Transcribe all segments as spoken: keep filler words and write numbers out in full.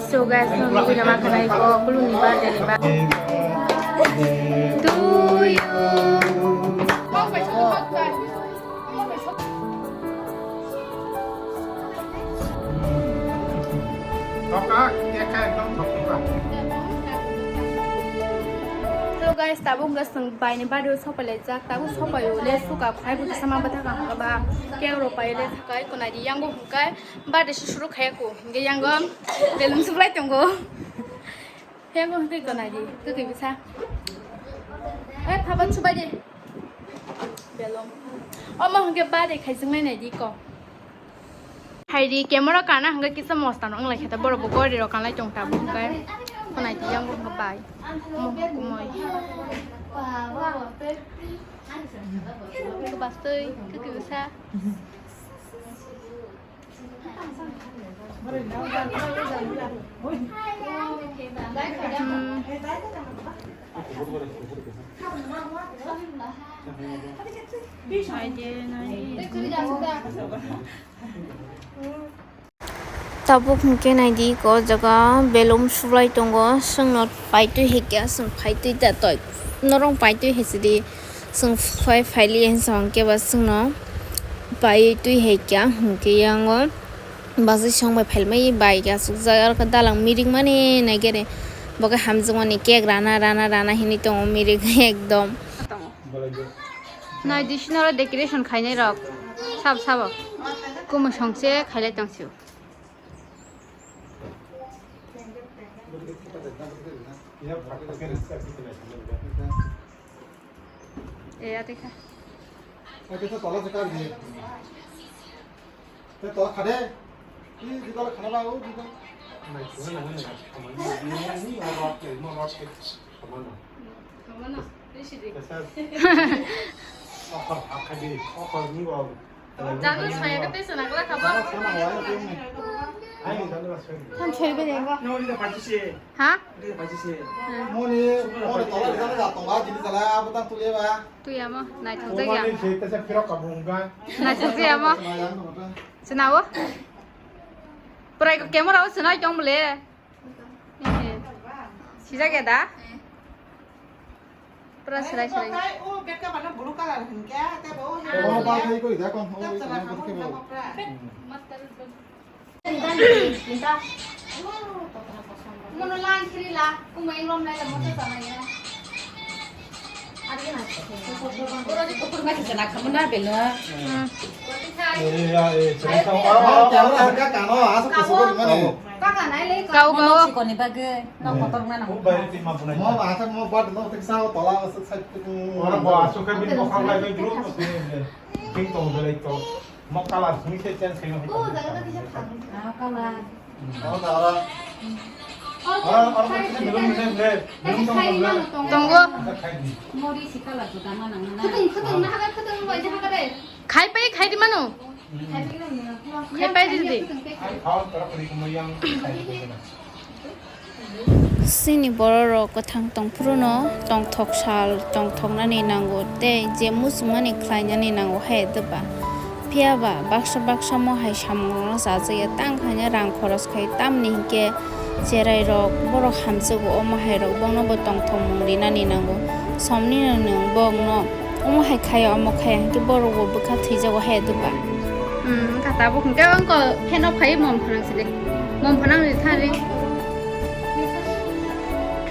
So guys, no nugui nama khanai ko, kuluni birthday ni ba. To you. Hello guys, tabuk wngkha chwng bai ni birthday o sopai laijak, tabuk sopai o le suka phai bo sama bwtha ka hwnka ba cake rok pai le thakai konai di yango hwnkai birthday se suru khaya ko hwnke yango belum sublai tongo. He bo hwnkhe gwnai di, kwtwi bwsa. He phaba chubai di. Belong. Omo hwnkhe bari khaijwk nai nai di ko. Hai di camera kana hwnkhe kisa mosta no wnglai khe ta borok bo gori rok kanlai tong ta bo hwnkhe. Khwnai di yang bo hwnkhe bai. Omo hwnkhe moi. Hwnkhe bastwi, kwtwi bwsa. Tabuk hwnkhe naidi ko jaga belum sublai tongo, chwngno paitwi hikya, chwng paitwi da toi, norong paitwi hisidi. Chwng phai phaili hinsa hwnkhe ba chwngno pai twi hai kya hwnkhe yango bajai song bai phailmai bai khe aswkjak, aro khe dalang mirik mani naikhe re bo khe hamjakmani cake rana rana rana hinwi tongo mirik ekdom. Nai di sini oro decoration khainai rok sab sabo kumui song se khailai tong sio. E, ya, tei kha. Oke, to tola se kar di. Te tola khade. Ni di tola khana ba, o di tola. Nai, khana na, na, na. Ni, ni, ni, ma rot ke, ma rot ke. Khana na. Khana na. Ni si di. Te sa. Okhor, akhadi, okhor ni ba. Jalo saya kete sana kala khaba. Than choi bele go. Ha? Tu ya mo, nai thok jagya. Nai thok jagya mo. Sina o. Pura ko camera o sina jong bele. Sijak ya da? Pura serai serai. O beka bana blue color hinkhe, tebo o. Omo ba thai koi da kon, o omo khe bo. Mono lan khiri la, kumai rom lai la moto sana ya. Kau, kau. Tongo. Khai pai, khai di mano. Khai pai di di. Chini borok rok kwthang tongphuru no tongthok sal tongthoknani nango tei je muchungmani khlainani nango hai doba. Phiya ba baksa baksa mo hai samung rokno chajakya tang khaina rang khoros khai tamni hinkhe cherai rok borok hamjago omo hai rok bono bo tongthokmung rinani nango. Somni no nwng bokno omo hai khaya omo khaya hinkhe borok bo bwkha thwijago hai doba. Hmm, wngkha tabuk hinkhe wngkha fan off khai mom phanang sidi. Mom phanang ri thari.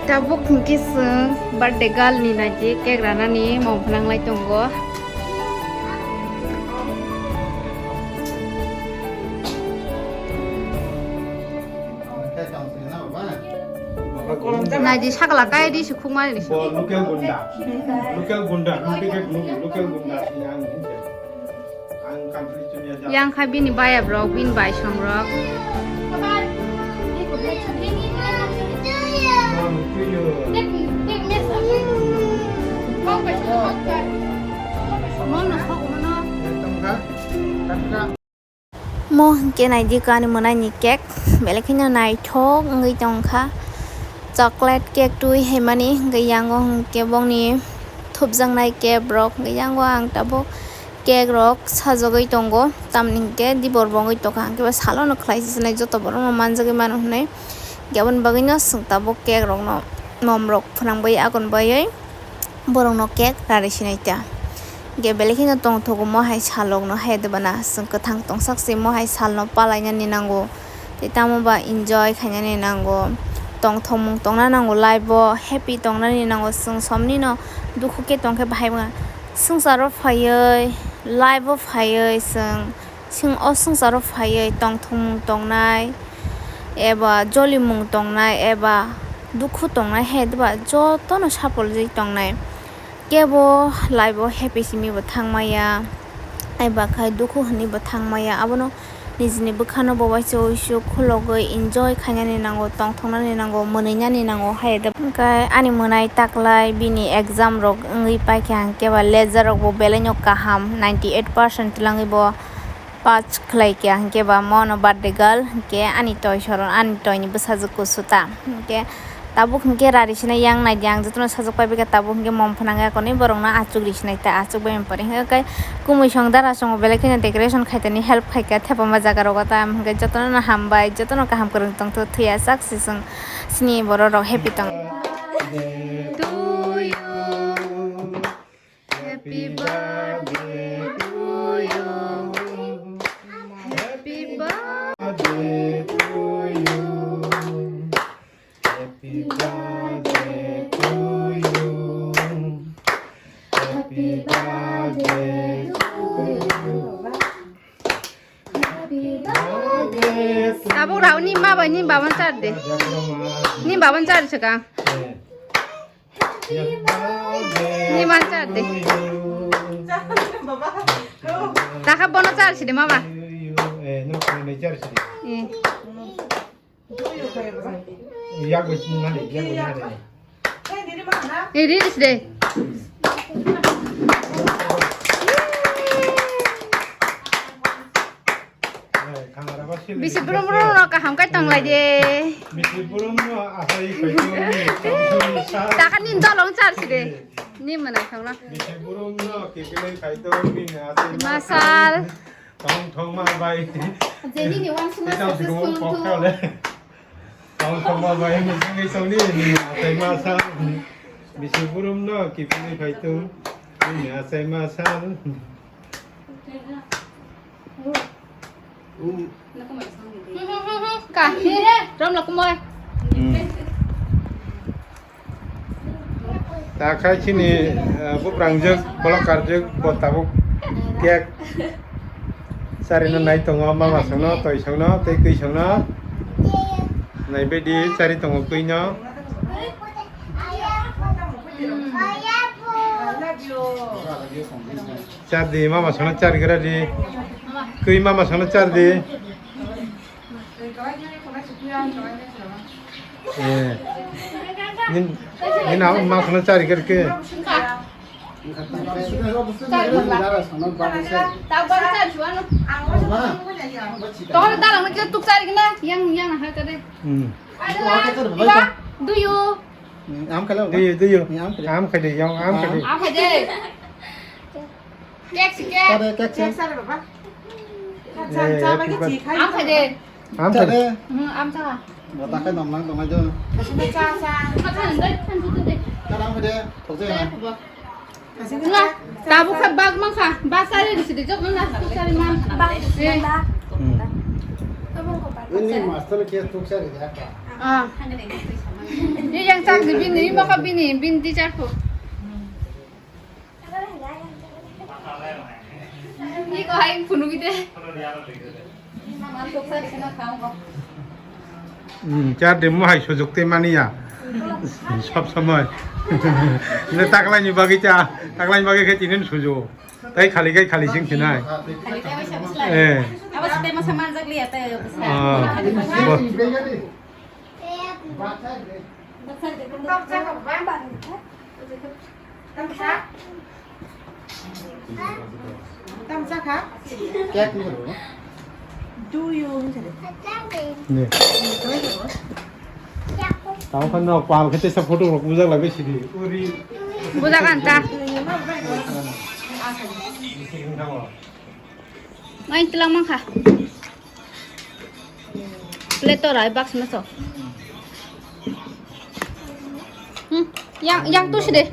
Tabuk hinkhe chwng birthday girl ni naidi cake ranani mom phanang lai tongo. Naidi sakala kai di sukhuk mani. Bo local gunda. Local gunda. Local gunda. Yang kha bini bayap rok, bini bai song rok. Mo hinkhe naidi kani mwnaini cake, belai kheno naithok wngwi tongkha. Chocolate cake twi hai mani, hinkhe yango hinkhe bongni thupjaknai cake rok, hinkhe yango ang tabuk cake rok sajagwi tongo, tamni hinkhe dibor bo wngwi tongkha, hinkhe salono khlai se sinai joto borokno manjagwi mano hinwi. Aboni bagwino chwng tabuk cake rokno mom rok phwnang bai agon baiwi borokno cake rari sinai ta. Ge belai kheno tongthogo mo hai salokno hai debana chwng kwthang tongsak se mo hai salno palainani nango. Tei tamo ba enjoy khainani nango. Tongthokmung tongna nango life o, happy tongnani nango chwng somnino dukhu khe tongkhe bahai wngya. Swngcharo phaiwi, life o phaiwi chwng Chwng o swngcharo phaiwi tongthokmung tongnai eba jolimung tongnai eba dukhu tongnai hai deba jotono sapoljwi tongnai. Kebo life o happy simi bo thangmaya eba khai dukhu hwnwi bo thangmaya, abono nijini bwkhano bo uaisa uisu khulogwi enjoy khainani nango, tongthoknani nango, mwnwinani nango hai deba. Hwnkhe ani mwnai taklai bini exam rok wngwi paikha, hwnkhe ba ledger rok bo belaino kaham ninety eight percent twlangwi bo pass khlai kha, hwnkhe ba mono birthday girl hwnkhe ani toi soron, ani toini bwsajwk kusu ta. Hwnkhe tabuk hwnkhe rari sinai yang nai di, ang jotono sajwk pai bikha, tabuk hwnkhe mom phwnang ya konwi borokno achuk ri sinai ta, achuk bai pore hwnkhe kai kumui song dara songo belai kheno decoration khai tani help khai kha thepama jaga rogo ta, hwnkhe jotono no hambai, jotono kaham kwrwng tongtho, thwiya sak se chwng chini borok rok happy tong. To you. Happy birthday to you. Happy birthday to you. Happy birthday to you. Happy birthday to you. Happy birthday to you. Tabuk rao ni ma bai ni baban char de. Ni baban char se ka. Ni man char de. Takha bono char sidi mama. Eh. Eh, ri sidi. Bisi brum brum no kaham kai tong lai de. Bisi brum no ahai kai tong ni. Taka ni dolong char si de. Ni mana khang na. Bisi brum no kikilai kai tong ni asai. Masal. Tong thong ma bai. Jeni ni wan suma successful tu. Tong thong ma bai ni sing song ni ni asai masal. Bisi brum no kikilai kai tong ni asai masal. Ka, rom lo kumoi. Hmm. Ta khai chini, eh, buprangjwk, bolokarjwk, bo tabuk cake. Sarino nai tongo, mama songno, toi songno, tei kwi songno. Nai bedi, sari tongo kwi no. Char di, mama songno char gra di. Kwi mama songno char di. Eh. Nin, nin au ma songno char gra ke. Tol dalang na kisa tuk chari kena, yang, yang na hal tadi. Hmm. Iba, do you? Hmm, am kalo. Do you, do you? Hmm, am kalo. Am kalo, yang am kalo. Am kalo. Cake si cake. Kare cake si. Cake sare baba. Eh, happy birthday. Am kalo. Am kalo. Hmm, am kalo. Bo ta khe nom nang tong ai do. Kasih cha cha. Cha cha, dai, than tu tu dai. Cha am kalo. Thok je. Nga, tabuk kha bak mang kha, bak sari risi de jok nang na, sari mang. Bak, eh. Bak. Hmm. Ini master ke tuk sari ya ka. Ah. Ini yang chak di bini, ini maka bini, bini di chak ko. Ini ko hai phunu gide. Hmm, char de mo hai sujuk tei mani ya. Sob somoi. Ne taklai ni bagwi cha, taklai ni bagwi khe tinin sujuk. Tai khali kai khali sing khinai. Eh. Abo site masa manjak liya te. Ah. Bo- Tamsa? Tamsa kha? Cake ni. Do you? Ne. Tao khan no pal khete sa photo rok bujak lagi sidi. Uri. Bujak anta. Main tulang mangkha. Plate to rai box ma so. Hmm, yang, yang tu sih deh.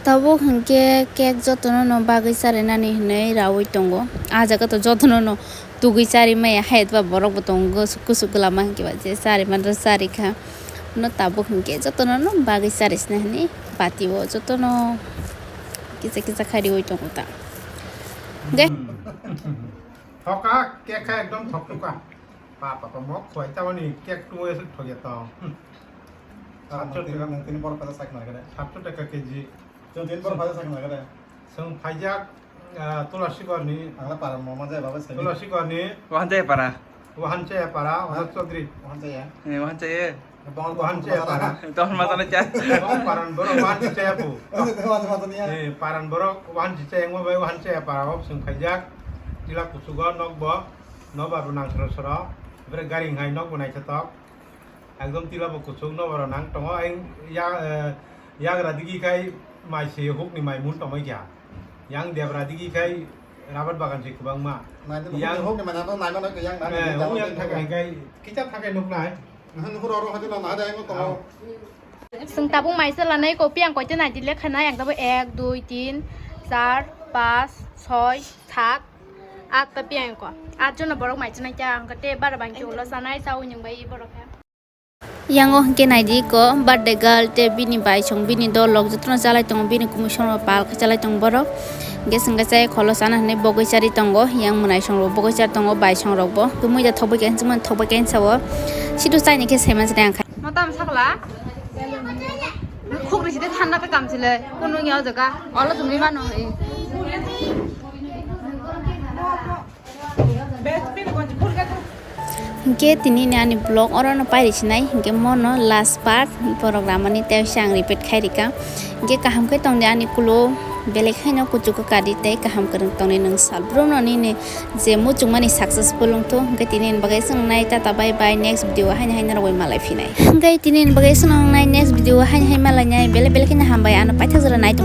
Tabuk hinkhe cake jotono no bagwi charinani hinwi raui tongo. Ah jaga to jotono no tugwi chari maya, hayat ba borok bo tongo, kusuk kusuk gwlama hinkhe ba je chari manra chari kha. No tabuk hinkhe jotono no bagwi charisna hinwi bati o jotono kisa kisa khariui tongo ta. Ge. Thoka, cake kha ekdom thok thok kha. Pa, pa, pa, mok khwlai tamani cake tumo esuk thok ya tong. Hmm. Saat Saat so tini, tini por pada sak na kare. Saat so taka keji. Chwng tini por pada sak na kare. Chwng phaijak, ah, Tulasi Gorni. Ang la para mama jai baba sani. Tulasi Gorni. Wahan jai para. Wahan jai para, Wahan Chaudhary. Wahan jai ya. Eh, wahan jai ya. Bong Wahan jai para. Tong ma tong cha. Bong paran borok Wahan jai ya bu. Wahan jai, wahan jai, wahan jai ya. Eh, paran borok Wahan jai ya, ngo bai Wahan jai para, ok, chwng phaijak. Tila kuchugo nok bo. Nobar bo nang soro soro, bere gari hai nok bo naithotok. Ekdom tila bo kuchuk nobar bo nang tongo. Ayang ya, eh, yagra digi khai mai se huk ni mai mun tongoi kya. Yang debra digi khai rabat bagan se kwbangma. Yang huk ni mai nang nai ma nang yang nang eh, yang huk yang thakai khai, kicha thakai nuk nai. Nang nuk ro ro hadi nang nai da yang tongo. Chwng tabuk mai se lanai ko, piyang koite nai di lekha nai, ang tabuk ek, dui, tin, char, pas, soi, sat, at ta piyang ko. At jono borok mai se nai kya, ang te bara bang ki ulo sanai, sa unyung bai borok khe. Yang o hwnkhe nai di ko, birthday girl te bini bai song, bini dol rok jotono chalai tongo, bini kumui song rok pal khe chalai tongo borok. Hwnkhe chwng khe chai kholo sana hinwi bogwi chari tongo, yang mwnai song rok bogwi chari tongo, bai song rok bo. Hwnkhe muida thokbai khe, hwnchimani thokbai khe, sao sidu chaini khe saiman se ang kha. Motam sakla. Khuk ni side thanda ka kam chile. Kunu ya jaga. Olo tumi mano he. Hingke tini ni ani vlog oro no pairi sinai, hingke mono last part borok ramani tei se ang repeat khai rika. Hingke kaham khe tongdi ani kulo, belai kheno kuchugo kadi tei kaham kwrwng tongdi nwng sal. Bro no nini je muchungmani successful wngthu. Hingke tini ni bagwi chwng nai tata bye bye, next video o haino haino rogwi malai phinai. Hingke tini ni bagwi chwng nai next video o haino hai malai nai, belai belai kheno hambai ano paithak jora nai tongmani.